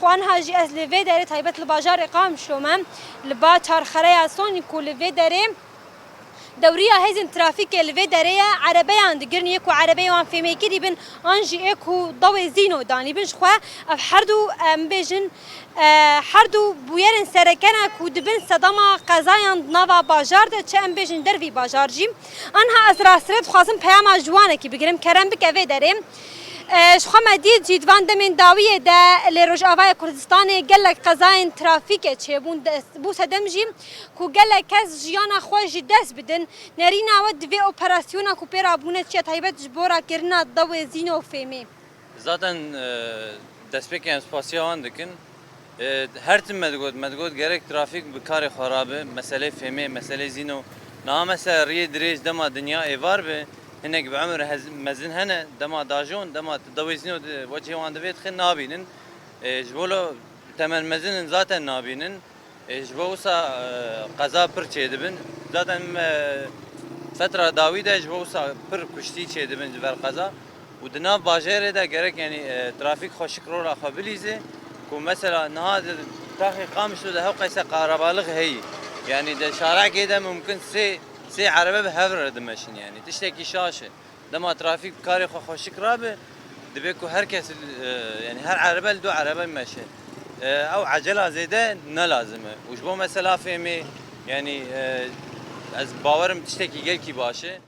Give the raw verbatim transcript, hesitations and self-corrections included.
Aniha jî ez li vê derê, taybet li bajarê Qamişlo me, li ba çarxereya Sonî ku li vê derê dewriya hêzên trafîkê li vê derê ye, erebeyan digirin, yê ku erebeyê wan fêmê kirî bin, an jî ê ku dawê zîno danî bin. Ji xwe ev her du, em bêjin, e, her du bûyerên sereke ne ku dibin sedema qezayan di nava bajar de, çi em bêjin dervî bajar jî. Anha ez rastire dixwazim peyama ji wanekî bigirim, kerem bike vê derê. E, ji xwe me dît jî di van demên dawiyê de lê Rojavayê Kurdistanê gelek qezayên trafîkê çêbûn, dest, bû sedem jî ku gelek kes jiyana xwe ji dest bidin. Nerîna we di vê operasyona ku pê rabûne çi ye, taybet ji bo rakirina dawê zîno û fêmê? Zaten, e, destpêkê em spasiya wan dikin. E, her tim me digot, me digot gerek trafîk bi karê xwe rabe, meselê fêmê, meselê zîno. Niha mesela riyê dirêj dema dinya êvar be, hinek bi emir hez-, mezin hene, dema dajon, dema tu dawê zîno di, wecihê wan divê dixin nabînin. E, ji bo lo temel mezin in zaten nabînin. E, ji bo wisa, e, qeza pir çêdibin. Zaten me fetra dawî de ji bo wisa pir kuştî çêdibin ji ber qeza. Û di nav bajarê de gerek, yanî, e, trafîk xweşik rola xwe bilîze. Ku mesela niha di taxê Qamişlo de hewqeyse qarabalix heyî. Yanî di şarekê de mumkin sê, sê erebe bi hev re dimeşin yanî. Tiştekî şaş e. Dema trafîk karê xwe xweşik rabe, divê ku her kes, e, yanî her erebe li du erebe meşe. E, ew ecela zêde ne lazim e. Û ji bo mesela fêmê, yanî, e, ez bawerim tiştekî gelkî baş e.